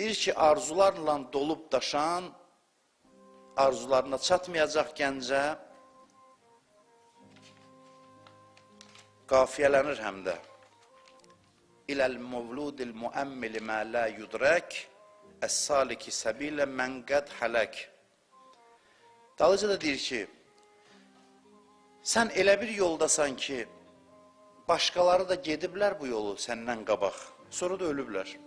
Deyir ki, arzularla dolub daşan, arzularına çatmayacaq gəncə qafiyələnir həm də. İləl mevludil muəmmili mə la yudrək, əs-saliki səbilə mən qəd hələk. Dalıca da deyir ki, sən elə bir yoldasan ki, başqaları da gediblər bu yolu səndən qabaq, sonra da ölüblər.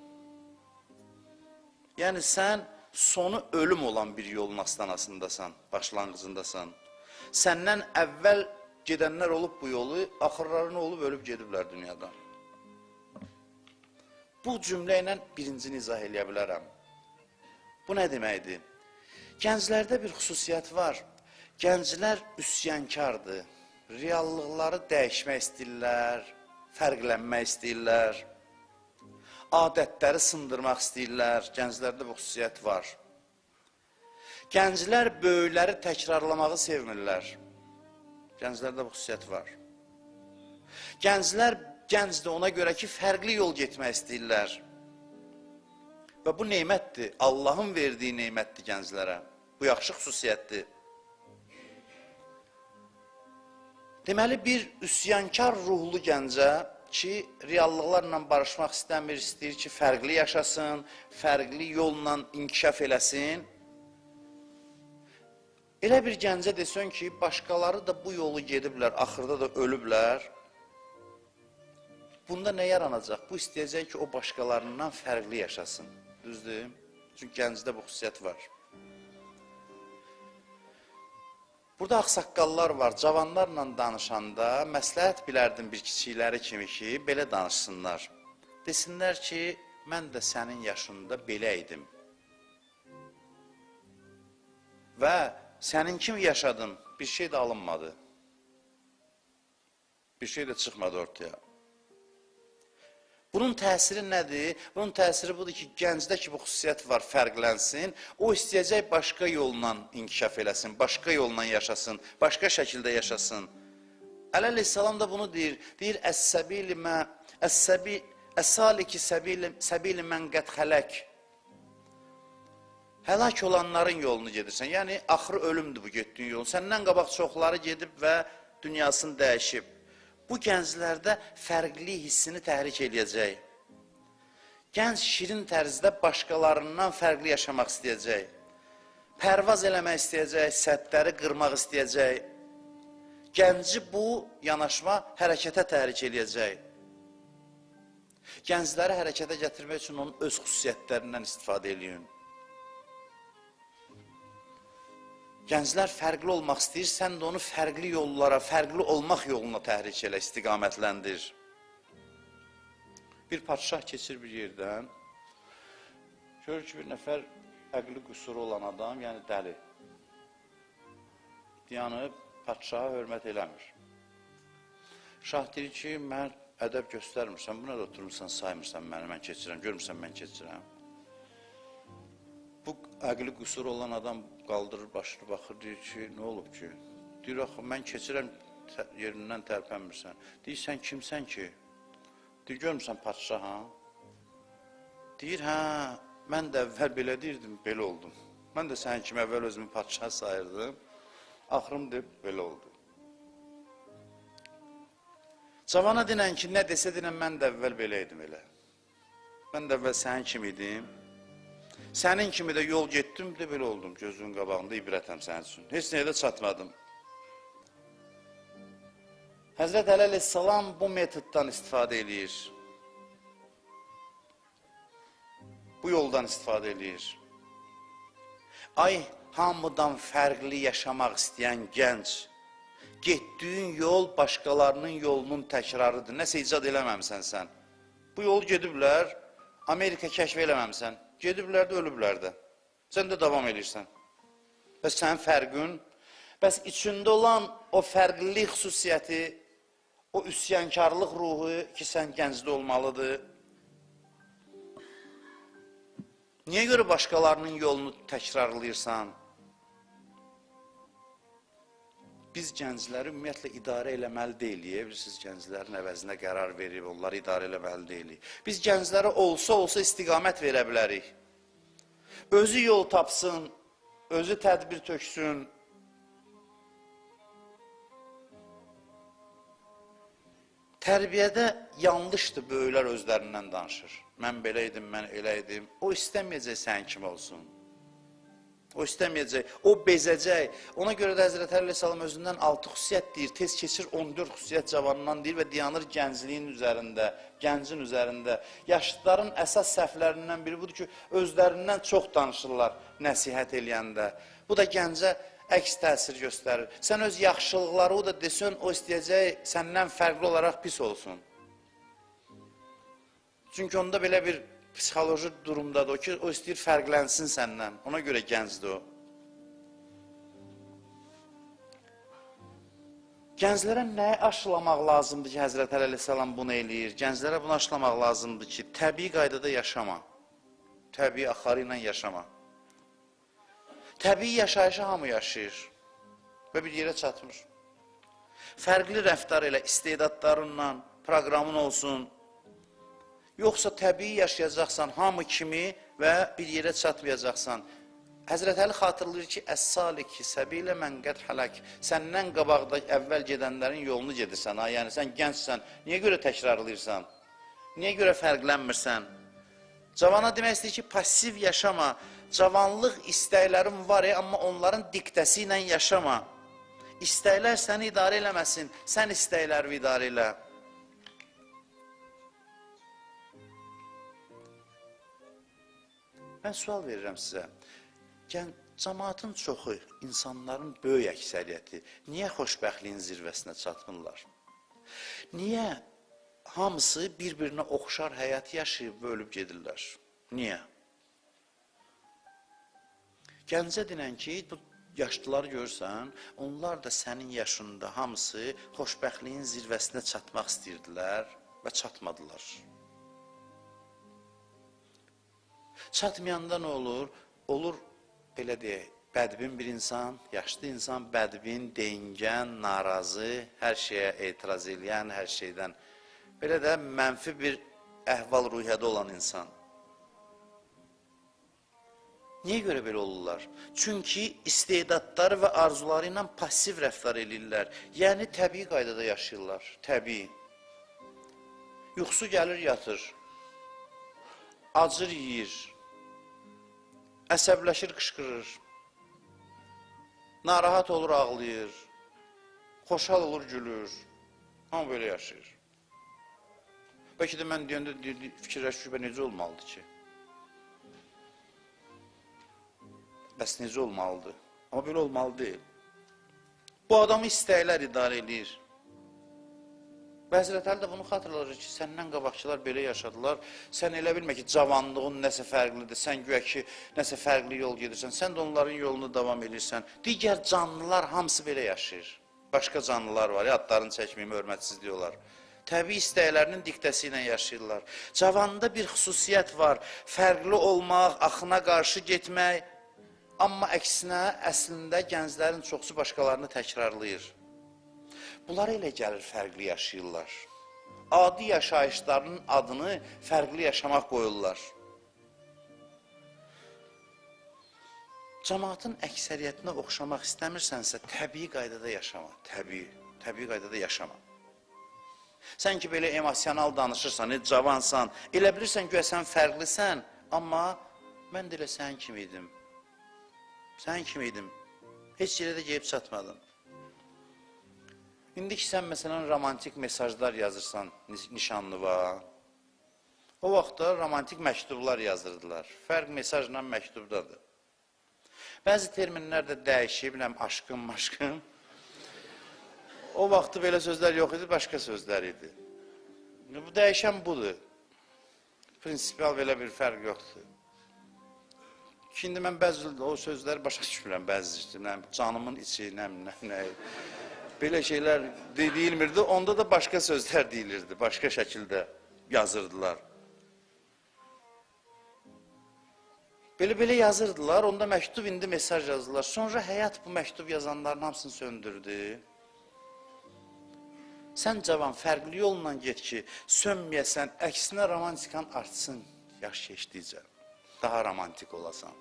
Yəni sən sonu ölüm olan bir yolun astanasındasan, başlanğıcındasan. Səndən əvvəl gedənlər olub bu yolu, axırları nə olub, ölüb gediblər dünyadan. Bu cümlə ilə birincini izah eləyə bilərəm. Bu nə deməkdir? Gənclərdə bir xüsusiyyət var. Gənclər üsyankardır. Reallıqları dəyişmək istəyirlər, fərqlənmək istəyirlər, adətləri sındırmaq istəyirlər. Gənclərdə bu xüsusiyyət var. Gənclər böyükləri təkrarlamağı sevmirlər. Gənclərdə bu xüsusiyyət var. Gənclər gəncdir ona görə ki, fərqli yol getmək istəyirlər. Və bu nemətdir, Allahın verdiyi nemətdir gənclərə. Bu yaxşı xüsusiyyətdir. Deməli, bir üsyankar ruhlu gəncə ki, reallıqlarla barışmaq istəmir, istəyir ki, fərqli yaşasın, fərqli yolla inkişaf eləsin. Elə bir gəncə desən ki, başqaları da bu yolu gediblər, axırda da ölüblər. Bunda nə yaranacaq? Bu istəyəcək ki, o başqalarından fərqli yaşasın. Düzdür? Çünki gəncdə bu xüsusiyyət var. Burada ağsaqqallar var. Cavanlarla danışanda məsləhət bilərdim bir kiçikləri kimi ki, belə danışsınlar. Desinlər ki, mən də sənin yaşında belə idim. Və sənin kimi yaşadım, bir şey də alınmadı. Bir şey də çıxmadı ortaya. Bunun təsiri nədir? Bunun təsiri budur ki, gəncdə ki bu xüsusiyyət var, fərqlənsin, o istəyəcək başqa yolla inkişaf eləsin, başqa yolla yaşasın, başqa şəkildə yaşasın. Əli əleyhissalam da bunu deyir. Deyir, əs-saliki səbili mən qəd xələk. Həlak olanların yolunu gedirsən. Yəni, axırı ölümdür bu getdiyin yolun. Səndən qabaq çoxları gedib və dünyasını dəyişib. Bu gənclərdə fərqli hissini təhrik eləyəcək. Gənc şirin tərzdə başqalarından fərqli yaşamaq istəyəcək. Pərvaz eləmək istəyəcək, sədləri qırmaq istəyəcək. Gənci bu yanaşma hərəkətə təhrik eləyəcək. Gəncləri hərəkətə gətirmək üçün onun öz xüsusiyyətlərindən istifadə eləyin. Gənclər fərqli olmaq istəyir, sən də onu fərqli yollara, fərqli olmaq yoluna təhrik elə, istiqamətləndir. Bir padşah keçir bir yerdən, görür ki, bir nəfər əqli qüsuru olan adam, yəni dəli, dayanıb, padşaha hörmət eləmir. Şah deyir ki, mən ədəb göstərmirsən, bu nə də oturmursan, saymırsan məni, mən keçirəm, görmürsən, mən keçirəm. Bu əqli qüsuru olan adam qaldırır başını, baxır, deyir ki, nə olub ki? Deyir, axı, mən keçirəm, yerindən tərpənmirsən. Deyir, sən kimsən ki? Deyir, görmürsən padşah, ha? Deyir, hə, mən də əvvəl belə deyirdim, belə oldum. Mən də sənin kimi əvvəl özümü padşah sayırdım. Axırım deyib, belə oldu. Cavana dinən ki, nə desə dinən, mən də əvvəl belə idim elə. Mən də əvvəl sənin kimi idim. Sənin kimi də yol getdim də belə oldum. Gözünün qabağında ibrətəm sənin üçün. Heç nəyə də çatmadım. Həzrət Əli əleyhissalam bu metoddan istifadə eləyir. Bu yoldan istifadə eləyir. Ay, hamıdan fərqli yaşamaq istəyən gənc, getdiyin yol başqalarının yolunun təkrarıdır. Nəsə icad eləməmsən sən. Bu yolu gediblər, Amerika kəşf eləməmsən. Gediblər də, ölüblər də. Sən də davam edirsən. Bəs sənin fərqin, bəs içində olan o fərqlilik xüsusiyyəti, o üsyankarlıq ruhu ki, sən gəncdə olmalıdır. Niyə görə başqalarının yolunu təkrarlayırsan? Biz gəncləri ümumiyyətlə idarə eləməli deyilik. Bilirsiniz, gənclərin əvəzinə qərar verib, onları idarə eləməli deyilik. Biz gənclərə olsa-olsa istiqamət verə bilərik. Özü yol tapsın, özü tədbir töksün. Tərbiyədə yanlışdır, böyüklər özlərindən danışır. Mən belə idim, mən elə idim. O istəməyəcək sənin kimi olsun. O istəməyəcək, o bezəcək. Ona görə də Həzrət Əli əleyhissalam özündən 6 xüsusiyyət deyir, tez keçir 14 xüsusiyyət cavandan deyir və dayanır gəncliyin üzərində, gəncin üzərində. Yaşlıların əsas səhvlərindən biri budur ki, özlərindən çox danışırlar nəsihət eləyəndə. Bu da gəncə əks təsir göstərir. Sən öz yaxşılıqları o da desən, o istəyəcək səndən fərqli olaraq pis olsun. Çünki onda belə bir psixoloji durumdadır o ki, o istəyir fərqlənsin səndən. Ona görə gəncdir o. Gənclərə nəyi aşılamaq lazımdır ki, Həzrət Əli əleyhissalam bunu eləyir? Gənclərə bunu aşılamaq lazımdır ki, təbii qaydada yaşama. Təbii axarı ilə yaşama. Təbii yaşayışı hamı yaşayır və bir yerə çatmır. Fərqli rəftar elə, istedadlarınla, proqramın olsun. Yoxsa təbii yaşayacaqsan hamı kimi və bir yerə çatmayacaqsan. Həzrət Əli xatırlayır ki, Əs-saliki səbilə mən qəd hələk. Səndən qabaqda əvvəl gedənlərin yolunu gedirsən. Ha? Yəni sən gəncsən, niyə görə təkrarlayırsan? Niyə görə fərqlənmirsən? Cavana demək istəyir ki, pasiv yaşama. Cavanlıq istəklərin var, amma onların diktəsi ilə yaşama. İstəklər səni idarə eləməsin, sən istəkləri idarə elə. Mən sual verirəm sizə. Cəmaatın çoxu, insanların böyük əksəriyyəti niyə xoşbəxtliyin zirvəsinə çatmırlar? Niyə hamısı bir-birinə oxşar həyat yaşayıb və ölüb gedirlər? Niyə? Gəncə denən ki, bu yaşlıları görürsən, onlar da sənin yaşında hamısı xoşbəxtliyin zirvəsinə çatmaq istəyirdilər və çatmadılar. Çatmayanda nə olur? Olur, belə deyək, bədbin bir insan, yaşlı insan bədbin, deyingən, narazı, hər şeyə etiraz eləyən, hər şeydən. Belə də mənfi bir əhval-ruhiyyədə olan insan. Niyə görə belə olurlar? Çünki istedadları və arzuları ilə pasiv rəftar eləyirlər. Yəni, təbii qaydada yaşayırlar, təbii. Yuxusu gəlir, yatır. Acır, yiyir. Əsəbləşir, qışqırır. Narahat olur, ağlayır. Xoşhal olur, gülür. Hamı belə yaşayır. Bəlkə də mən deyəndə fikirləşir ki, necə olmalıdır ki? Bəs necə olmalıdır? Amma belə olmalı deyil. Bu adamı istəklər idarə eləyir. Və Həzrət Əli də bunu xatırlayır ki, səndən qabaqçılar belə yaşadılar. Sən elə bilmə ki, cavanlığın nəsə fərqlidir, sən güya ki, nəsə fərqli yol gedirsən, sən də onların yolunu davam edirsən. Digər canlılar hamısı belə yaşayır. Başqa canlılar var, adlarını çəkməyim, hörmətsizlik olar. Təbii istəklərinin diktəsi ilə yaşayırlar. Cavanda bir xüsusiyyət var, fərqli olmaq, axına qarşı getmək. Amma əksinə, əslində gənclərin çoxsu başqalarını təkrarlayır. Bunlara elə gəlir, fərqli yaşayırlar. Adi yaşayışlarının adını fərqli yaşamaq qoyurlar. Cəmaatın əksəriyyətinə oxşamaq istəmirsənsə, təbii qaydada yaşama. Təbii qaydada yaşama. Sən ki, belə emosional danışırsan, cavansan, elə bilirsən, güya sən fərqlisən, amma mən də elə sənin kimi idim. Sənin kimi idim. Heç yerə də gəlib çatmadım. İndi ki, sən məsələn romantik mesajlar yazırsan nişanlıva, o vaxtda romantik məktublar yazırdılar. Fərq mesajla məktubdadır. Bəzi terminlər də dəyişib, nəm aşkım, maşkım. O vaxtı belə sözlər yox idi, başqa sözlər idi. Bu dəyişən budur. Prinsipial belə bir fərq yoxdur. Şimdi mən bəzi o sözləri başa düşmürəm, bəzi nə, canımın içi, nə. Belə şeylər deyilmirdi, onda da başqa sözlər deyilirdi, başqa şəkildə yazırdılar. Belə-belə yazırdılar, onda məktub indi mesaj yazırlar. Sonra həyat bu məktub yazanların hamısını söndürdü. Sən cavan, fərqli yolla get ki, sönməyəsən, əksinə romantikan artsın yaş keçdikcə. Daha romantik olasan.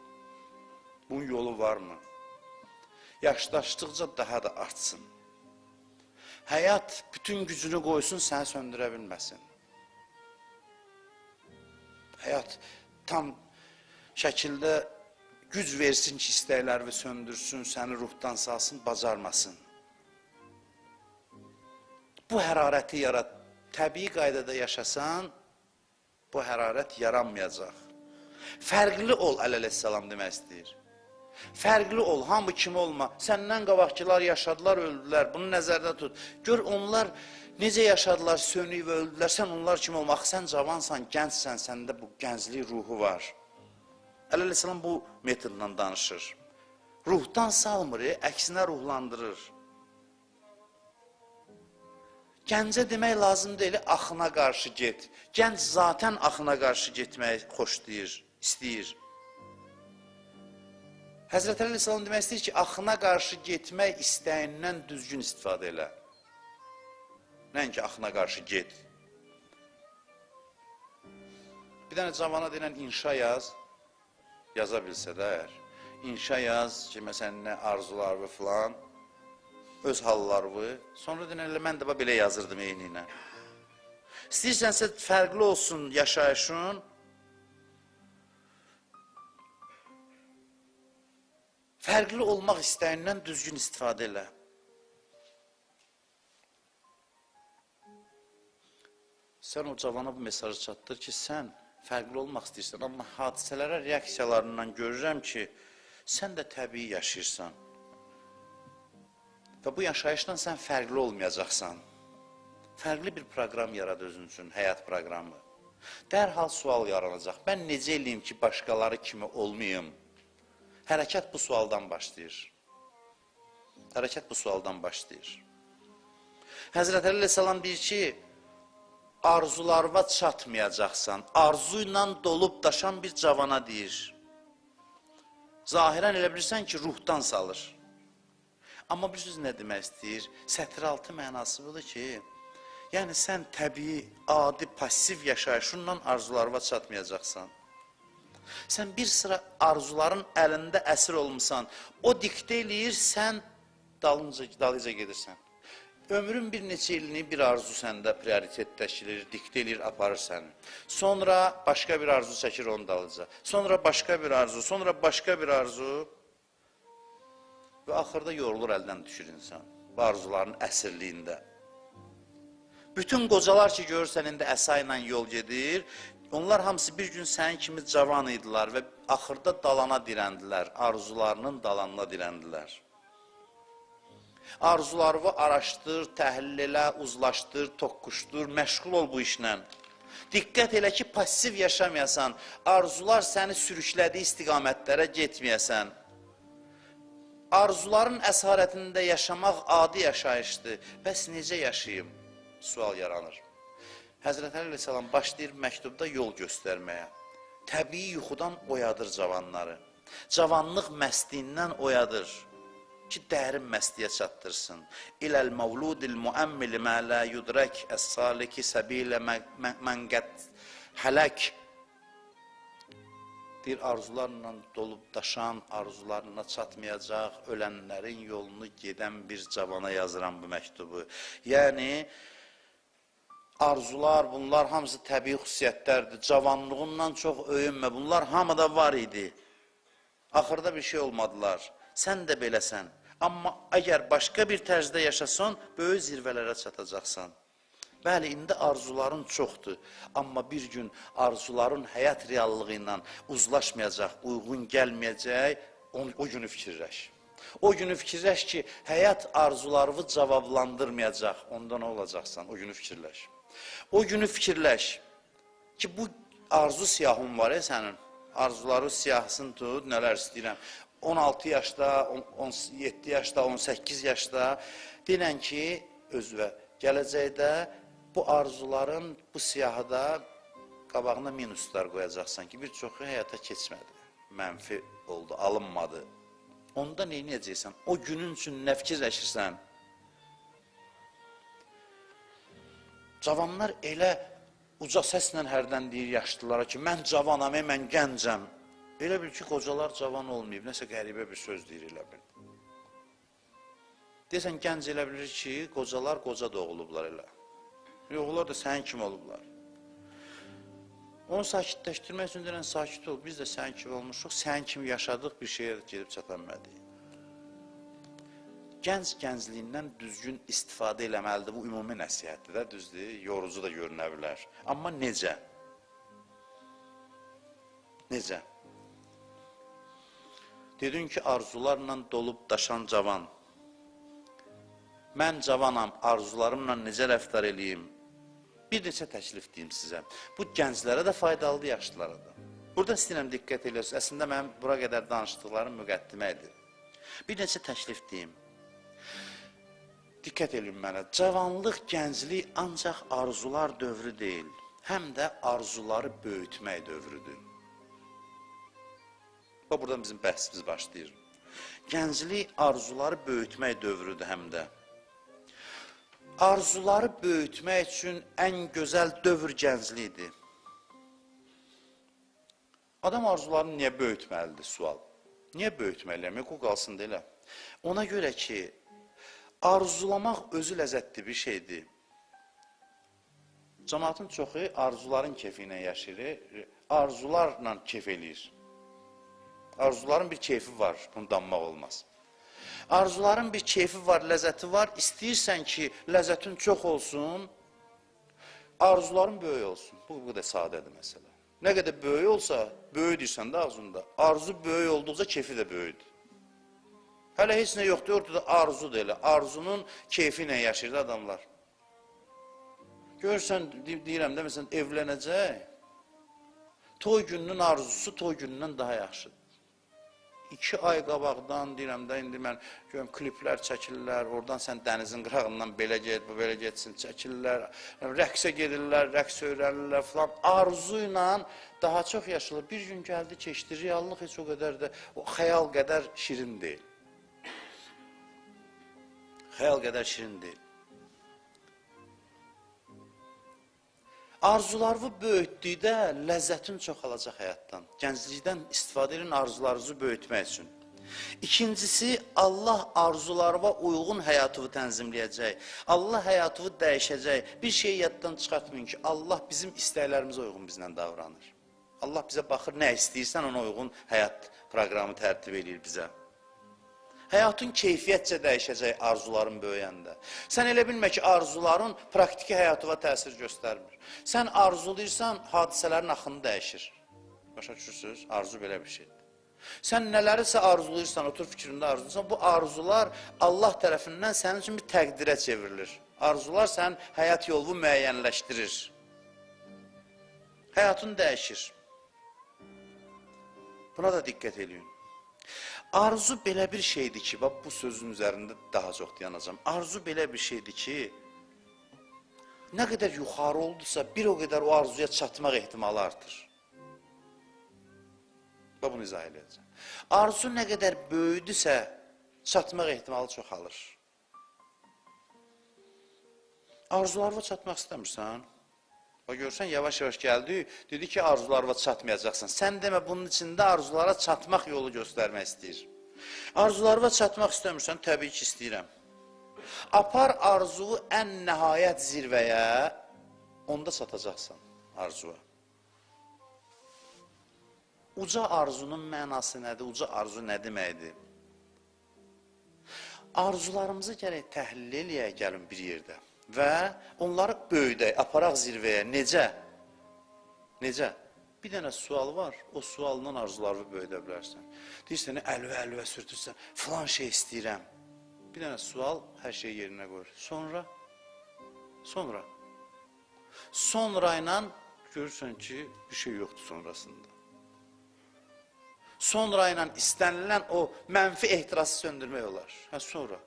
Bunun yolu varmı? Yaşlaşdıqca daha da artsın. Həyat bütün gücünü qoysun, səni söndürə bilməsin. Həyat tam şəkildə güc versin ki, istəkləri söndürsün, səni ruhdan salsın, bacarmasın. Bu hərarəti yarat. Təbii qaydada yaşasan, bu hərarət yaranmayacaq. Fərqli ol, Əli əleyhissalam demək istəyir. Fərqli ol, hamı kimi olma. Səndən qabaqkılar yaşadılar, öldülər. Bunu nəzərdə tut. Gör onlar necə yaşadılar, sönüb öldülər. Sən onlar kimi olma. Axı sən cavansan, gəncsən, səndə bu gənclik ruhu var. Əli əleyhissalam bu metodla danışır. Ruhdan salmır, əksinə ruhlandırır. Gəncə demək lazım deyil, axına qarşı get. Gənc zaten axına qarşı getməyi xoşlayır, istəyir. Həzrət Əli əleyhissalam demək istəyir ki, axına qarşı getmək istəyindən düzgün istifadə elə. Nəinki axına qarşı get. Bir dənə cavana deyilən inşa yaz, yaza bilsə də əgər. İnşa yaz ki, məsələn, nə arzularını filan, öz hallarını. Sonra deyilən, elə mən də belə yazırdım eyni ilə. İstəyirsənsə fərqli olsun yaşayışın, fərqli olmaq istəyindən düzgün istifadə elə. Sən o cavana bu mesajı çatdır ki, sən fərqli olmaq istəyirsən, amma hadisələrə reaksiyalarından görürəm ki, sən də təbii yaşayırsan. Və bu yaşayışdan sən fərqli olmayacaqsan. Fərqli bir proqram yarad özün üçün, həyat proqramı. Dərhal sual yaranacaq. Mən necə eləyim ki, başqaları kimi olmayım? Hərəkət bu sualdan başlayır. Hərəkət bu sualdan başlayır. Həzrət Əli əleyhissalam deyir ki, arzularına çatmayacaqsan. Arzu ilə dolub daşan bir cavana deyir. Zahirən elə bilirsən ki, ruhdan salır. Amma bir söz nə demək istəyir? Sətiraltı mənası budur ki, yəni sən təbii, adi, pasiv yaşayışınla arzularına çatmayacaqsan. Sən bir sıra arzuların əlində əsir olmusan. O diktə eləyir, sən dalıca gedirsən. Ömrün bir neçə ilini bir arzu səndə prioritet təşkil edir, diktə eləyir, aparır səni. Sonra başqa bir arzu çəkir onun dalıca. Sonra başqa bir arzu, sonra başqa bir arzu. Və axırda yorulur, əldən düşür insan. Bu arzuların əsirliyində. Bütün qocalar ki, görürsən, indi əsa ilə yol gedir, onlar hamısı bir gün sənin kimi cavan idilər və axırda dalana dirəndilər, arzularının dalanına dirəndilər. Arzularını araşdır, təhlil elə, uzlaşdır, toqquşdur, məşğul ol bu işlə. Diqqət elə ki, pasiv yaşamayasan, arzular səni sürüklədiyi istiqamətlərə getməyəsən. Arzuların əsarətində yaşamaq adi yaşayışdır. Bəs necə yaşayım? Sual yaranır. Həzrət Əli əleyhissalam başlayır məktubda yol göstərməyə. Təbii yuxudan oyadır cavanları. Cavanlıq məstliyindən oyadır ki, dərin məstliyə çatdırsın. İləl məvludil müəmmili mə lə yudrək əs-saliki səbilə mən qəd hələk. Deyir, arzularla dolub daşan, arzularına çatmayacaq, ölənlərin yolunu gedən bir cavana yazıram bu məktubu. Yəni, arzular, bunlar hamısı təbii xüsusiyyətlərdir. Cavanlığından çox öyünmə, bunlar hamıda var idi. Axırda bir şey olmadılar. Sən də beləsən. Amma əgər başqa bir tərzdə yaşasan, böyük zirvələrə çatacaqsan. Bəli, indi arzuların çoxdur. Amma bir gün arzuların həyat reallığı ilə uzlaşmayacaq, uyğun gəlməyəcək, o günü fikirləş. O günü fikirləş ki, həyat arzularını cavablandırmayacaq. Onda nə olacaqsan, o günü fikirləş. O günü fikirləş ki, bu arzu siyahın var ya sənin. Arzuları siyahısını tut, nələr istəyirəm. 16 yaşda, 17 yaşda, 18 yaşda denən ki, özünə gələcəkdə bu arzuların bu siyahıda qabağına minuslar qoyacaqsan ki, bir çoxu həyata keçmədi, mənfi oldu, alınmadı. Onda nə edəcəksən? O günün üçün nə fikirləşirsən? Cavanlar elə uca səslə hərdən deyir yaşlılara ki, mən cavanam, mən gəncəm. Elə bil ki, qocalar cavan olmayıb, nəsə qəribə bir söz deyir elə bil. Deyəsən, gənc elə bilir ki, qocalar qoca doğulublar elə. Yox, onlar da sənin kimi olublar. Onu sakitləşdirmək üçün deyirəm, sakit ol, biz də sənin kimi olmuşuq, sənin kimi yaşadıq, bir şeyə gedib çatanmadık. Gənc gəncliyindən düzgün istifadə eləməlidir, bu ümumi nəsihətdir də, düzdür, yorucu da görünə bilər. Amma necə? Necə? Dedin ki, arzularla dolub daşan cavan. Mən cavanam, arzularımla necə rəftar eləyim? Bir neçə təklif deyim sizə. Bu gənclərə də faydalıdır, yaşlılara da. Burada istəyirəm diqqət eləyirsiniz. Əslində mənim bura qədər danışdıqlarım müqəddimə idi. Bir neçə təklif deyim. Diqqət eləyin mənə. Cavanlıq, gənclik ancaq arzular dövrü deyil, həm də arzuları böyütmək dövrüdür. Bax, buradan bizim bəhsimiz başlayır. Gənclik arzuları böyütmək dövrüdür həm də. Arzuları böyütmək üçün ən gözəl dövr gənclikdir. Adam arzularını niyə böyütməlidir sual? Niyə böyütməliyəm? Yox, o qalsın da elə. Ona görə ki, arzulamaq özü ləzzətli bir şeydir. Cəmaatın çoxu arzuların kefi ilə yaşayır, arzularla kef eləyir. Arzuların bir keyfi var, bunu danmaq olmaz. Arzuların bir keyfi var, ləzzəti var. İstəyirsən ki, ləzzətin çox olsun, arzuların böyük olsun. Bu qədər sadədir məsələ. Nə qədər böyük olsa, böyük deyirsən də ağzında. Arzu böyük olduqca keyfi də böyükdür. Hələ heç nə yoxdur, ortada arzudur elə. Arzunun keyfi ilə yaşayır adamlar. Görürsən, deyirəm də, məsələn, evlənəcək. Toy gününün arzusu toy günündən daha yaxşıdır. 2 ay qabaqdan deyirəm də, indi mən görürüm, kliplər çəkirlər, oradan sən dənizin qırağından belə get, bu belə getsin, çəkirlər, rəqsə gedirlər, rəqs öyrənirlər filan. Arzu ilə daha çox yaşılır. Bir gün gəldi, keçdi, reallıq heç o qədər də, o xəyal qədər şirin deyil. Xəyal qədər şirin deyil. Arzularını böyütdükdə ləzzətin çoxalacaq həyatdan. Gənclikdən istifadə edin arzularınızı böyütmək üçün. İkincisi, Allah arzularına uyğun həyatını tənzimləyəcək. Allah həyatını dəyişəcək. Bir şeyi yaddan çıxartmayın ki, Allah bizim istəklərimizə uyğun bizlə davranır. Allah bizə baxır, nə istəyirsən ona uyğun həyat proqramı tərtib eləyir bizə. Həyatın keyfiyyətcə dəyişəcək arzuların böyüyəndə. Sən elə bilmə ki, arzuların praktiki həyatına təsir göstərmir. Sən arzulayırsan, hadisələrin axını dəyişir. Başa düşürsünüz? Arzu belə bir şeydir. Sən nələrisə arzulayırsan, otur fikrində arzulayırsan, bu arzular Allah tərəfindən sənin üçün bir təqdirə çevrilir. Arzular sənin həyat yolunu müəyyənləşdirir. Həyatın dəyişir. Buna da diqqət eləyin. Arzu belə bir şeydir ki, bax bu sözün üzərində daha çox dayanacağam. Arzu belə bir şeydir ki, nə qədər yuxarı oldusa, bir o qədər o arzuya çatmaq ehtimalı artır. Bax bunu izah eləyəcəm. Arzu nə qədər böyüdüsə, çatmaq ehtimalı çoxalır. Arzularına çatmaq istəmirsən? Bax görsən, yavaş-yavaş gəldi, dedi ki, arzularına çatmayacaqsan. Sən demə, bunun içində arzulara çatmaq yolu göstərmək istəyir. Arzularına çatmaq istəmirsən, təbii ki, istəyirəm. Apar arzuvu ən nəhayət zirvəyə, onda çatacaqsan arzuva. Uca arzunun mənası nədir? Uca arzu nə deməkdir? Arzularımızı gərək təhlil eləyək gəlin bir yerdə və onları böyüdək, aparaq zirvəyə. Necə? Necə? Bir dənə sual var, o sualla arzularını böyüdə bilərsən. Deyirsən, əlvə-əlvə sürtürsən, filan şey istəyirəm. Bir dənə sual hər şeyi yerinə qoyur. Sonra, sonra ilə görürsən ki, bir şey yoxdur sonrasında. Sonra ilə istənilən o mənfi ehtirası söndürmək olar. Hə, sonra.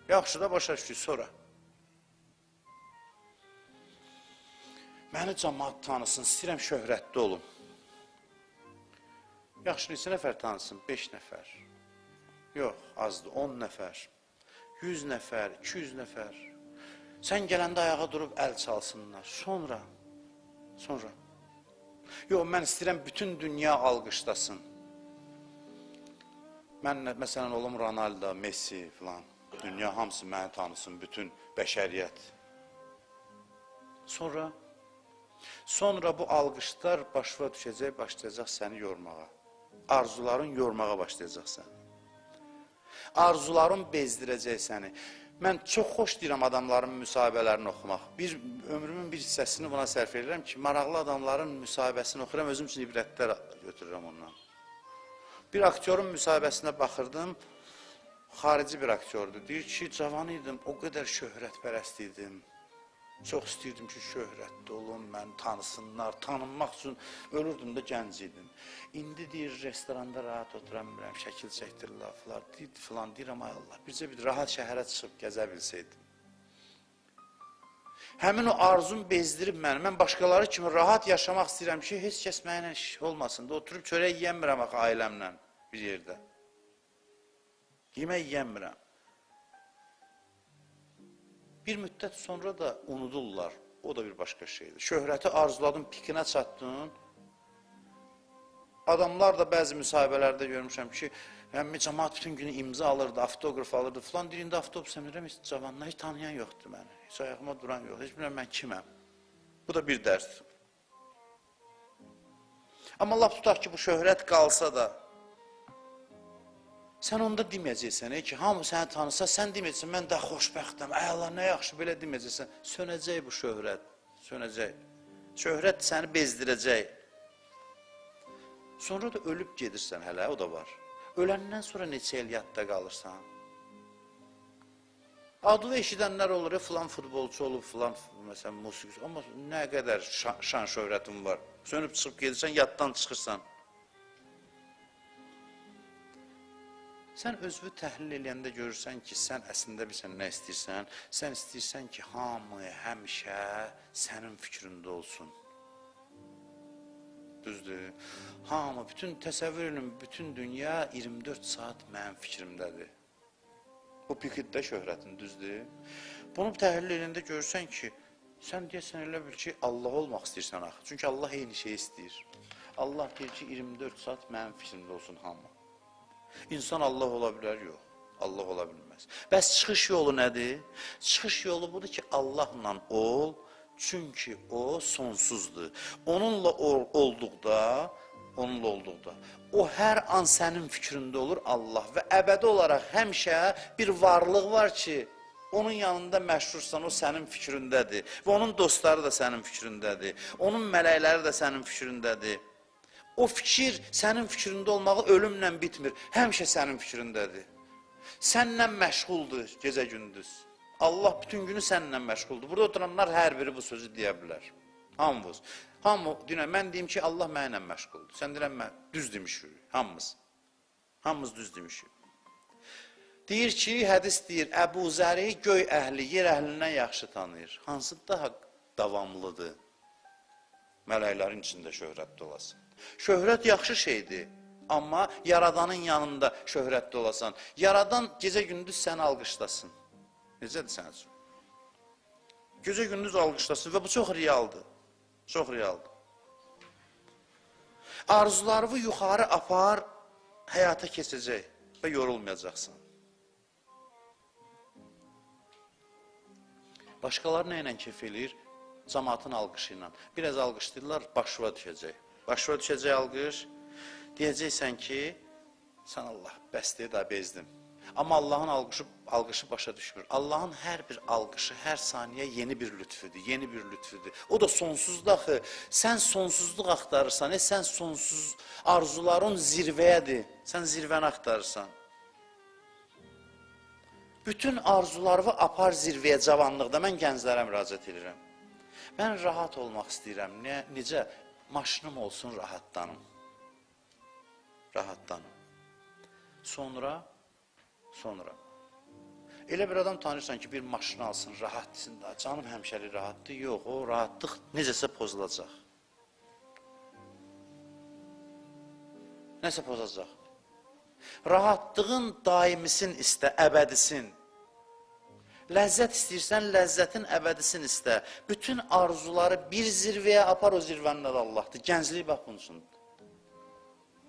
Yaxşı da başa düşdük, sonra. Məni cəmaat tanısın, istəyirəm şöhrətli olum. Yaxşı, neçə nəfər tanısın? 5 nəfər. Yox, azdır, 10 nəfər, 100 nəfər, 200 nəfər. Sən gələndə ayağa durub əl çalsınlar. Sonra, sonra. Yox, mən istəyirəm bütün dünya alqışlasın. Mən, məsələn, olum Ronaldo, Messi filan. Dünya hamısı məni tanısın, bütün bəşəriyyət. Sonra bu alqışlar başına düşəcək, başlayacaq səni yormağa. Arzuların yormağa başlayacaq səni. Arzuların bezdirəcək səni. Mən çox xoşlayıram adamların müsahibələrini oxumaq. Bir ömrümün bir hissəsini buna sərf edirəm ki, maraqlı adamların müsahibəsini oxuyuram, özüm üçün ibrətlər götürürəm ondan. Bir aktyorun müsahibəsinə baxırdım, xarici bir aktyordur. Deyir ki, cavan idim, o qədər şöhrətpərəst idim. Çox istəyirdim ki, şöhrətli olum, məni tanısınlar, tanınmaq üçün ölürdüm də, gənc idim. İndi deyir, restoranda rahat otura bilmirəm, şəkil çəkdirirlər filan, deyir, filan, deyirəm, ay Allah, bircə bir rahat şəhərə çıxıb gəzə bilsəydim. Həmin o arzum bezdirib məni. Mən başqaları kimi rahat yaşamaq istəyirəm ki, heç kəs mənimlə iş olmasın da, oturub çörək yiyəmirəm axı ailəmlə bir yerdə. Yemək yiyəmirəm. Bir müddət sonra da unudurlar. O da bir başqa şeydir. Şöhrəti arzuladın, pikinə çatdın. Adamlar da bəzi müsahibələrdə görmüşəm ki, yəni, cəmaat bütün günü imza alırdı, avtoqraf alırdı filan. Deyir, indi avtobusa minirəm, heç cavanlar, heç tanıyan yoxdur məni. Heç ayağıma duran yox, heç bilmirəm mən kiməm. Bu da bir dərs. Amma lap tutaq ki, bu şöhrət qalsa da, sən onda deməyəcəksən ki, hamı səni tanısa, sən deməyəcəksən, mən də xoşbəxtəm, ey Allah, nə yaxşı, belə deməyəcəksən. Sönəcək bu şöhrət, sönəcək. Şöhrət səni bezdirəcək. Sonra da ölüb gedirsən hələ, o da var. Öləndən sonra neçə il yadda qalırsan? Adını eşidənlər olur, filan futbolçu olub, filan, məsələn, musiqiçi. Amma nə qədər şan şöhrətin var. Sönüb çıxıb gedirsən, yaddan çıxırsan. Sən özünü təhlil eləyəndə görürsən ki, sən əslində bilirsən nə istəyirsən. Sən istəyirsən ki, hamı həmişə sənin fikrində olsun. Düzdür. Hamı, bütün təsəvvür edin, bütün dünya 24 saat mənim fikrimdədir. Bu pikiddə şöhrətin, düzdür. Bunu təhlil eləyəndə görürsən ki, sən deyəsən elə bil ki, Allah olmaq istəyirsən axı. Çünki Allah eyni şeyi istəyir. Allah deyir ki, 24 saat mənim fikrimdə olsun hamı. İnsan Allah ola bilər, yox. Allah ola bilməz. Bəs çıxış yolu nədir? Çıxış yolu budur ki, Allahla ol, çünki o sonsuzdur. Onunla olduqda, o hər an sənin fikrində olur Allah və əbədi olaraq həmişə bir varlıq var ki, onun yanında məşhursan, o sənin fikrindədir və onun dostları da sənin fikrindədir, onun mələkləri də sənin fikrindədir. O fikir sənin fikrində olmağı ölümlə bitmir, həmişə sənin fikrindədir. Sənlə məşğuldur gecə-gündüz. Allah bütün günü səninlə məşğuldur. Burada oturanlar hər biri bu sözü deyə bilər. Hamımız. Hamı, deyirəm, mən deyim ki, Allah mənimlə məşğuldur. Sən deyirəm, mən düz demişik, hamımız. Hamımız düz demişik. Deyir ki, hədis deyir, Əbu Zəri göy əhli, yer əhlindən yaxşı tanıyır. Hansı daha davamlıdır? Mələklərin içində şöhrətli olasın. Şöhrət yaxşı şeydir, amma Yaradanın yanında şöhrətli olasan. Yaradan gecə-gündüz səni alqışlasın. Necədir sənin üçün? Gecə-gündüz alqışlasın və bu çox realdır. Çox realdır. Arzularını yuxarı apar, həyata keçəcək və yorulmayacaqsan. Başqaları nə ilə kef eləyir? Cəmaatın alqışı ilə. Biraz alqışlayırlar, başına düşəcək. Başına düşəcək alqış. Deyəcəksən ki, sən Allah, bəs deyə da bezdim. Amma Allahın alqışı başa düşmür. Allahın hər bir alqışı, hər saniyə yeni bir lütfüdür, yeni bir lütfüdür. O da sonsuzdur axı. Sən sonsuzluq axtarırsan, sən sonsuz arzuların zirvəyədir. Sən zirvəni axtarırsan. Bütün arzularını apar zirvəyə cavanlıqda. Mən gənclərə müraciət edirəm. Mən rahat olmaq istəyirəm. Necə? Maşınım olsun, rahatlanım. Rahatlanım. Sonra. Elə bir adam tanıyırsan ki, bir maşın alsın, rahatsın da, canım həmişəlik rahatdır. Yox, o rahatlıq necəsə pozulacaq. Nəsə pozacaq. Rahatlığın daimisin istə, əbədisin. Ləzzət istəyirsən, ləzzətin əbədisin istə. Bütün arzuları bir zirvəyə apar, o zirvənin adı Allahdır. Gənclik bax bunun üçündür.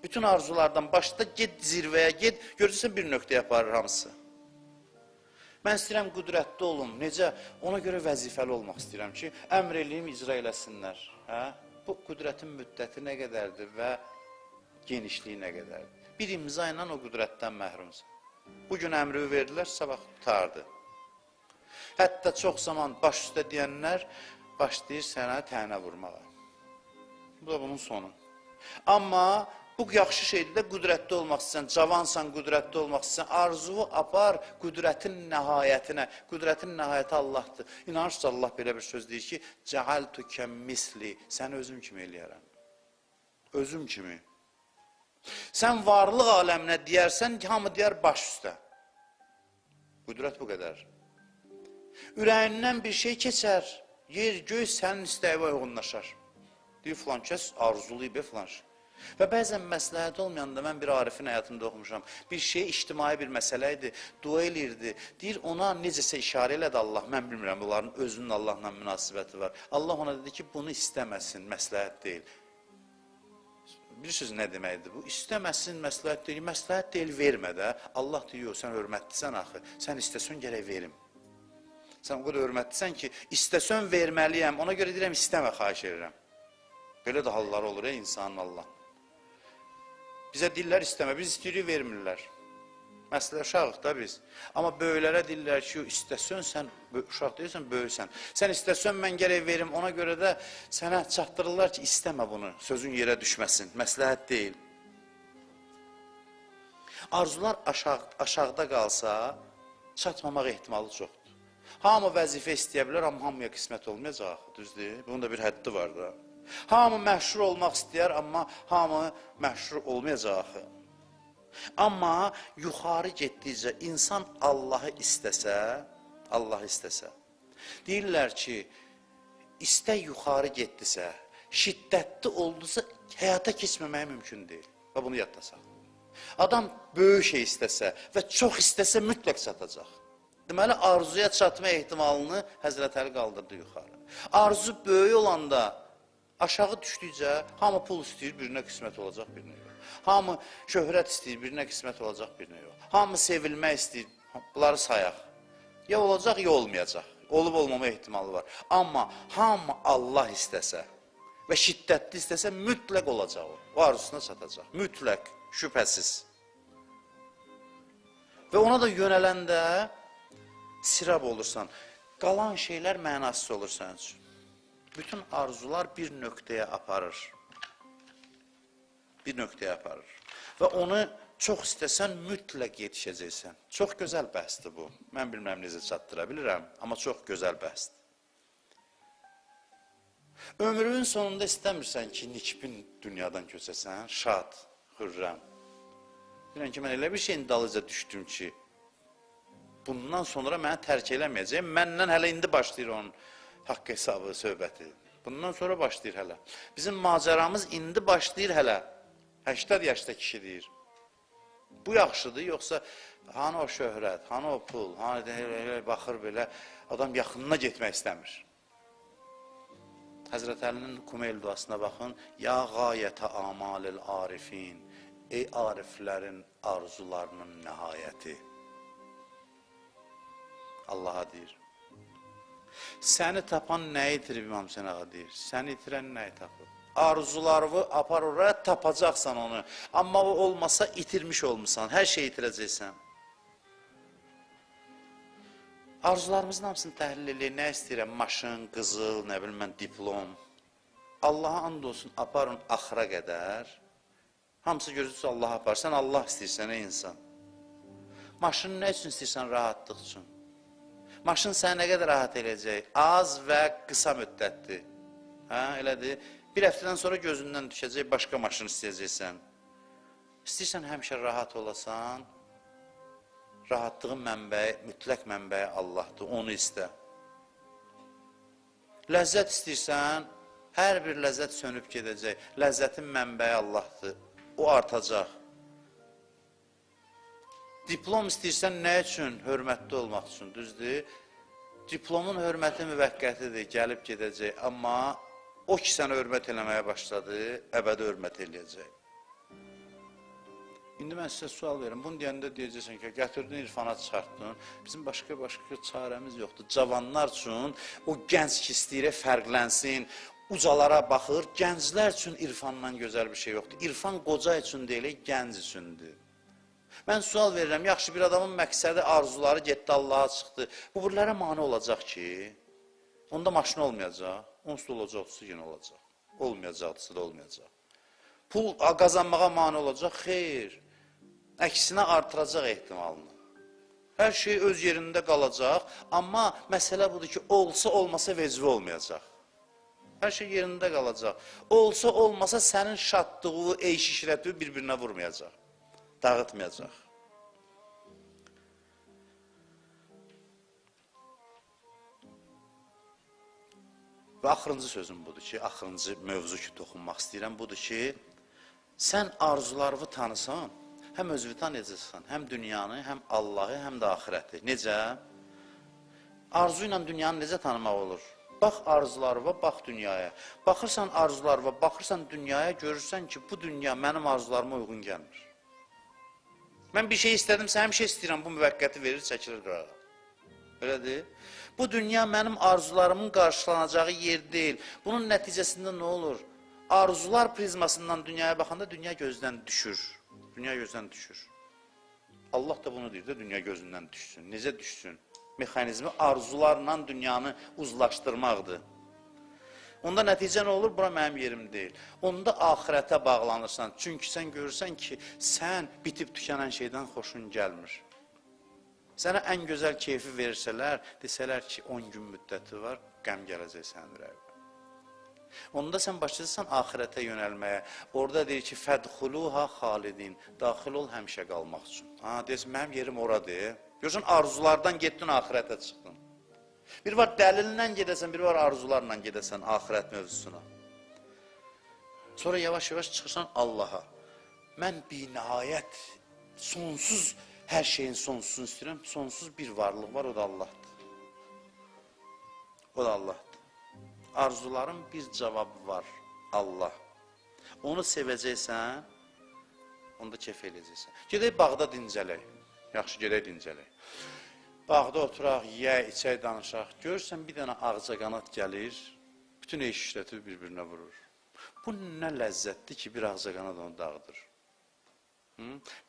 Bütün arzulardan başda get zirvəyə get, görürsən bir nöqtəyə aparır hamısı. Mən istəyirəm qüdrətli olum, necə? Ona görə vəzifəli olmaq istəyirəm ki, əmr eləyim, icra eləsinlər. Hə? Bu qüdrətin müddəti nə qədərdir və genişliyi nə qədərdir? Bir imza ilə o qüdrətdən məhrumsan. Bugün əmri verdilər, sabah qurtardı. Hətta çox zaman baş üstə deyənlər başlayır sənə tənə vurmağa. Bu da bunun sonu. Amma bu yaxşı şeydir də, qüdrətli olmaq istəyirsən, cavansan, qüdrətli olmaq istəyirsən, arzuvu apar qüdrətin nəhayətinə. Qüdrətin nəhayəti Allahdır. İnanırsınız, Allah belə bir söz deyir ki, Cəaltükə misli, səni özüm kimi eləyərəm. Özüm kimi. Sən varlıq aləminə deyərsən ki, hamı deyər baş üstə. Qüdrət bu qədər. Ürəyindən bir şey keçər, yer, göy sənin istəyinə uyğunlaşar. Deyir, filan kəs arzulayıb, filan şey. Və bəzən məsləhət olmayanda mən bir arifin həyatında oxumuşam. Bir şey ictimai bir məsələ idi, dua eləyirdi. Deyir, ona necəsə işarə elədi Allah, mən bilmirəm, bunların özünün Allahla münasibəti var. Allah ona dedi ki, bunu istəməsin, məsləhət deyil. Bilirsiniz nə deməkdir bu? İstəməsin, məsləhət deyil, məsləhət deyil, vermə də. Allah deyir, yox, sən hörmətlisən axı, sən istəsən gərək verim. Sən o qədər hörmətlisən ki, istəsən verməliyəm, ona görə deyirəm, istəmə, xahiş edirəm. Belə də hallar olur, ey insanın Allah. Bizə dillər istəmə, biz istəyirik, vermirlər. Məsələ uşağıq da biz. Amma böyüklərə deyirlər ki, istəsən sən, uşaq deyirsən, böyüksən. Sən istəsən, mən gərək verim, ona görə də sənə çatdırırlar ki, istəmə bunu, sözün yerə düşməsin, məsləhət deyil. Arzular aşağıda qalsa, çatmamaq ehtimalı çoxdur. Hamı vəzifə istəyə bilər, amma hamıya qismət olmayacaq, düzdür? Bunun da bir həddi var da. Hamı məşhur olmaq istəyər, amma hamı məşhur olmayacaq axı. Amma yuxarı getdikcə insan Allahı istəsə, Allahı istəsə, deyirlər ki, istək yuxarı getdisə, şiddətli oldusa, həyata keçməməyə mümkün deyil. Və bunu yadda saxla. Adam böyük şey istəsə və çox istəsə mütləq çatacaq. Deməli, arzuya çatma ehtimalını Həzrət Əli qaldırdı yuxarı. Arzu böyük olanda, aşağı düşdükcə hamı pul istəyir, birinə qismət olacaq, birinə yox. Hamı şöhrət istəyir, birinə qismət olacaq, birinə yox. Hamı sevilmək istəyir, bunları sayaq. Ya olacaq, ya olmayacaq. Olub olmama ehtimalı var. Amma hamı Allah istəsə və şiddətli istəsə mütləq olacaq o. O arzusuna çatacaq. Mütləq, şübhəsiz. Və ona da yönələndə sirab olursan. Qalan şeylər mənasız olur sənin üçün. Bütün arzular bir nöqtəyə aparır. Bir nöqtəyə aparır. Və onu çox istəsən mütləq yetişəcəksən. Çox gözəl bəhsdir bu. Mən bilmirəm necə çatdıra bilirəm, amma çox gözəl bəhsdir. Ömrünün sonunda istəmirsən ki, nikbin dünyadan köçəsən, şad, xürrəm. Deyirəm ki, mən elə bir şeyin dalıca düşdüm ki, bundan sonra məni tərk eləməyəcək. Məndən hələ indi başlayır onun haqq hesabı, söhbəti. Bundan sonra başlayır hələ. Bizim macəramız indi başlayır hələ. 80 yaşda kişi deyir. Bu yaxşıdır, yoxsa hanı o şöhrət, hanı o pul, hanı elə baxır belə, adam yaxınına getmək istəmir. Həzrət Əlinin Kumeyl duasına baxın. Ya qayətə amalil arifin, ey ariflərin arzularının nəhayəti. Allaha deyir. Səni tapan nəyi itirib İmam Hüseyn ağa deyir. Səni itirən nəyi tapıb? Arzularını apar oraya, tapacaqsan onu. Amma o olmasa itirmiş olmusan, hər şeyi itirəcəksən. Arzularımızın hamısını təhlil eləyək. Nə istəyirəm? Maşın, qızıl, nə bilim mən, diplom. Allaha and olsun, aparın axıra qədər. Hamısı görürsünüz, Allah apar. Sən Allah istəyirsən, ey insan. Maşını nə üçün istəyirsən? Rahatlıq üçün. Maşın səni nə qədər rahat eləyəcək? Az və qısa müddətdir. Hə, elədir. Bir həftədən sonra gözündən düşəcək, başqa maşın istəyəcəksən. İstəyirsən həmişə rahat olasan, rahatlığın mənbəyi, mütləq mənbəyi Allahdır, onu istə. Ləzzət istəyirsən, hər bir ləzzət sönüb gedəcək. Ləzzətin mənbəyi Allahdır, o artacaq. Diplom istəyirsən nə üçün? Hörmətli olmaq üçün, düzdür? Diplomun hörməti müvəqqətidir, gəlib gedəcək. Amma o ki sənə hörmət eləməyə başladı, əbədi hörmət eləyəcək. İndi mən sizə sual verirəm. Bunu deyəndə deyəcəksən ki, gətirdin İrfana çıxartdın. Bizim başqa çarəmiz yoxdur. Cavanlar üçün o gənc ki istəyir fərqlənsin, ucalara baxır. Gənclər üçün İrfandan gözəl bir şey yoxdur. İrfan qoca üçün deyil, gənc üçündür. Mən sual verirəm, yaxşı bir adamın məqsədi, arzuları getdi Allaha çıxdı. Bu birilərə mane olacaq ki, onda maşın olmayacaq, onsuz da olacaqdısa yenə olacaq. Olmayacaqdısa da olmayacaq. Pul qazanmağa mane olacaq, xeyr. Əksinə artıracaq ehtimalını. Hər şey öz yerində qalacaq, amma məsələ budur ki, olsa olmasa vecvi olmayacaq. Hər şey yerində qalacaq. Olsa olmasa sənin şadlığı, eyş işrəti bir-birinə vurmayacaq, dağıtmayacaq. Və axırıncı sözüm budur ki, axırıncı mövzu ki, toxunmaq istəyirəm, budur ki, sən arzularını tanısan, həm özünü tanıyacaqsan, həm dünyanı, həm Allahı, həm də axirəti. Necə? Arzu ilə dünyanı necə tanımaq olur? Bax arzularına, bax dünyaya. Baxırsan arzularına, baxırsan dünyaya, görürsən ki, bu dünya mənim arzularıma uyğun gəlmir. Mən bir şey istədim, sən bir şey istəyirəm, bu müvəqqəti verir, çəkilir qırağa. Elədir? Bu dünya mənim arzularımın qarşılanacağı yer deyil. Bunun nəticəsində nə olur? Arzular prizmasından dünyaya baxanda dünya gözdən düşür. Dünya gözdən düşür. Allah da bunu deyir də, dünya gözündən düşsün. Necə düşsün? Mexanizmi arzularla dünyanı uzlaşdırmaqdır. Onda nəticə nə olur? Bura mənim yerim deyil. Onda axirətə bağlanırsan. Çünki sən görürsən ki, sən bitib tükənən şeydən xoşun gəlmir. Sənə ən gözəl keyfi versələr, desələr ki, 10 gün müddəti var, qəm gələcək sənin ürəyinə. Onda sən başlayırsan axirətə yönəlməyə. Orada deyir ki, fədxuluha xalidin, daxil ol həmişə qalmaq üçün. Ha, deyirsən, mənim yerim oradır. Görürsən, arzulardan getdin, axirətə çıxdın. Bir var dəlillə gedəsən, bir var arzularla gedəsən axirət mövzusuna. Sonra yavaş-yavaş çıxırsan Allaha. Mən binəhayət, sonsuz, hər şeyin sonsuzunu istəyirəm, sonsuz bir varlıq var, o da Allahdır. O da Allahdır. Arzuların bir cavabı var, Allah. Onu sevəcəksən, onda kef eləyəcəksən. Gedək bağda dincələk. Yaxşı, gedək dincələk. Bağda oturaq, yeyək, içək, danışaq. Görürsən, bir dənə ağcaqanad gəlir, bütün eş işləti bir-birinə vurur. Bu nə ləzzətdir ki, bir ağcaqanad onu dağıdır.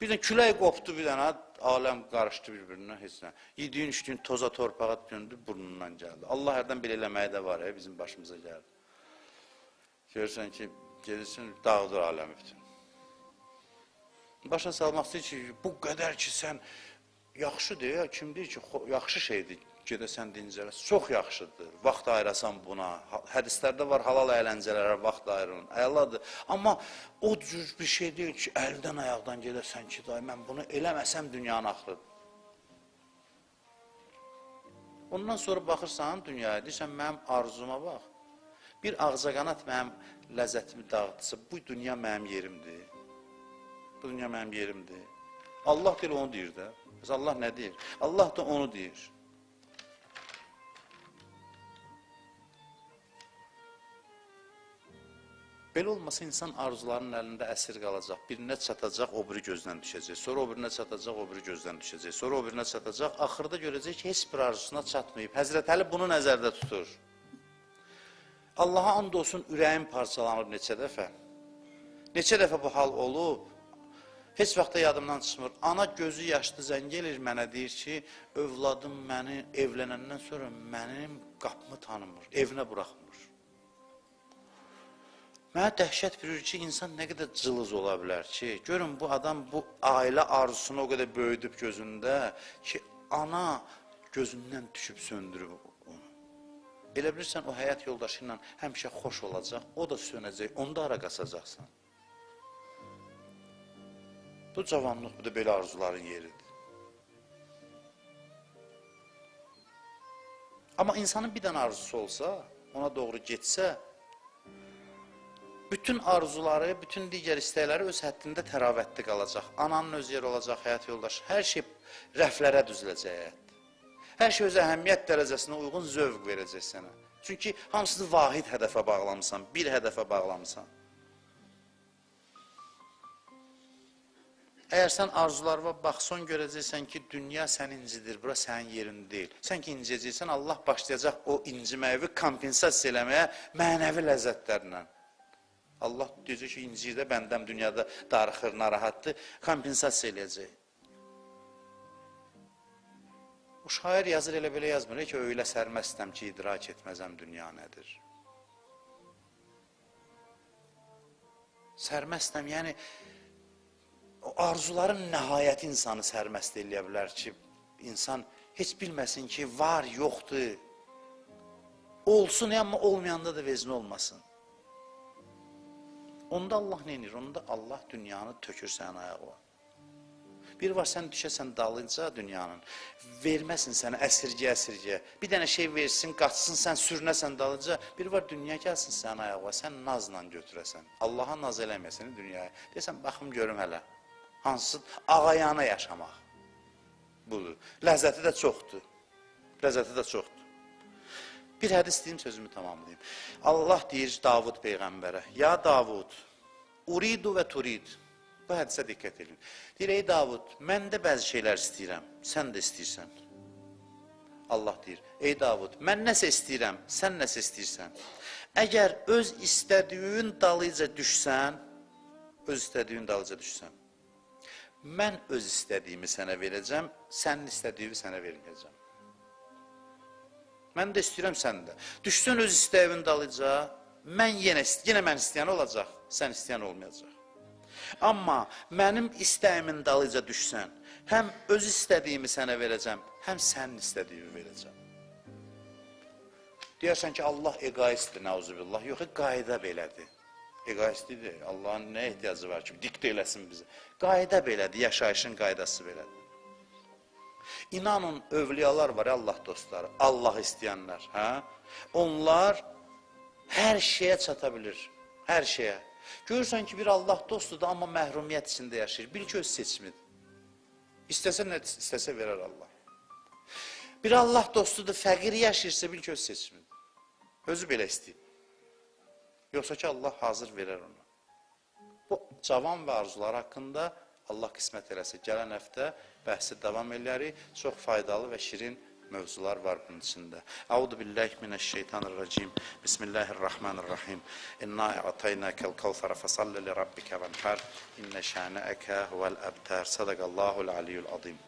Bir dənə külək qopdu, bir dənə aləm qarışdı bir-birinə, heç nə. Yediyin, içdiyin toza, torpağa döndü, burnundan gəldi. Allah hərdən belə eləməyi də var, bizim başımıza gəldi. Görürsən ki, gedirsin, dağıdır aləmi bütün. Başa salmaq istəyir ki, bu qədər ki, sən yaxşıdır, kim deyir ki, yaxşı şeydir, gedəsən dincələsən, çox yaxşıdır, vaxt ayırasan buna, hədislərdə var halal əyləncələrə vaxt ayırın, əladır. Amma o cür bir şey deyil ki, əldən ayaqdan gedəsən ki, day, mən bunu eləməsəm dünyanın axırıdır. Ondan sonra baxırsan dünyaya, deyirsən, mənim arzuma bax, bir ağcaqanad mənim ləzzətimi dağıtsa, bu dünya mənim yerimdir, bu dünya mənim yerimdir. Allah deyir, onu deyir də. Bəs Allah nə deyir? Allah da onu deyir. Belə olmasa insan arzularının əlində əsir qalacaq. Birinə çatacaq, o biri gözdən düşəcək. Sonra o birinə çatacaq, o biri gözdən düşəcək. Sonra o birinə çatacaq. Axırda görəcək ki, heç bir arzusuna çatmayıb. Həzrət Əli bunu nəzərdə tutur. Allaha and olsun, ürəyim parçalanıb neçə dəfə. Neçə dəfə bu hal olub. Heç vaxt da yadımdan çıxmır. Ana gözü yaşlı zəng eləyir mənə, deyir ki, övladım məni evlənəndən sonra mənim qapımı tanımır, evinə buraxmır. Mənə dəhşət verir ki, insan nə qədər cılız ola bilər ki, görün bu adam bu ailə arzusunu o qədər böyüdüb gözündə ki, ana gözündən düşüb söndürüb onu. Elə bilirsən, o həyat yoldaşı ilə həmişə xoş olacaq, o da sönəcək, onda ara qaçacaqsan. Bu cavanlıq, bu da belə arzuların yeridir. Amma insanın bir dənə arzusu olsa, ona doğru getsə, bütün arzuları, bütün digər istəkləri öz həddində təravətli qalacaq. Ananın öz yeri olacaq, həyat yoldaşı, hər şey rəflərə düzüləcək həyatda. Hər şey öz əhəmiyyət dərəcəsinə uyğun zövq verəcək sənə. Çünki hamısını vahid hədəfə bağlamısan, bir hədəfə bağlamısan. Əgər sən arzularına baxsan, görəcəksən ki, dünya səni incidir, bura sənin yerin deyil. Sən ki inciyəcəksən, Allah başlayacaq o inciməyi kompensasiya eləməyə mənəvi ləzzətlərlə. Allah deyəcək ki, inciyir də, bəndəm dünyada darıxır, narahatdır, kompensasiya eləyəcək. O şair yazır, elə belə yazmır ki, öylə sərməstəm ki, idrak etməzəm dünya nədir. Sərməstəm, yəni, o arzuların nəhayəti insanı sərməst eləyə bilər ki, insan heç bilməsin ki, var, yoxdur. Olsun, amma olmayanda da vezni olmasın. Onda Allah nə edir? Onda Allah dünyanı tökür sənin ayağa. Bir var, sən düşəsən dalınca dünyanın, verməsin sənə əsirgə, əsirgə. Bir dənə şey versin, qaçsın, sən sürünəsən dalınca. Bir var, dünya gəlsin sənin ayağa, sən nazla götürəsən. Allaha naz eləməyəsən dünyaya. Deyəsən, baxım görüm hələ. Hansı ağayana yaşamaq. Budur. Ləzzəti də çoxdur. Ləzzəti də çoxdur. Bir hədis deyim, sözümü tamamlayayım. Allah deyir Davud peyğəmbərə, ya Davud, uridu və turid. Bu hədisə diqqət edin. Deyir, ey Davud, mən də bəzi şeylər istəyirəm, sən də istəyirsən. Allah deyir, ey Davud, mən nəsə istəyirəm, sən nəsə istəyirsən. Əgər öz istədiyin dalıca düşsən, öz istədiyin dalıca düşsən, mən öz istədiyimi sənə verəcəm, sənin istədiyini sənə verməyəcəm. Mən də istəyirəm, sən də. Düşsən öz istəyin dalıca, mən yenə mən istəyən olacaq, sən istəyən olmayacaq. Amma mənim istəyimin dalıca düşsən, həm öz istədiyimi sənə verəcəm, həm sənin istədiyimi verəcəm. Deyərsən ki, Allah egoistdir, nəuzubillah. Yox, qayda belədir. Egoistdir, Allahın nə ehtiyacı var ki, diktə eləsin bizə. Qayda belədir, yaşayışın qaydası belədir. İnanın, övliyalar var, Allah dostları, Allah istəyənlər. Hə? Onlar hər şeyə çata bilir, hər şeyə. Görürsən ki, bir Allah dostudur, amma məhrumiyyət içində yaşayır. Bil ki, öz seçimidir. İstəsə nə istəsə verər Allah. Bir Allah dostudur, fəqir yaşayırsa, bil ki, öz seçimidir. Özü belə istəyir. Yoxsa ki, Allah hazır verər onu. Bu, cavan və arzular haqqında Allah qismət eləsə, gələn həftə bəhsi davam eləyərik. Çox faydalı və şirin mövzular var bunun içində. Əuzu billahi mineşşeytanirracim. Bismillahirrahmanirrahim. İnna a'taynakal kevser fesalli li rabbike venhar. İnne şani'eke huvel ebter. Sadakallahul aliyyul azim.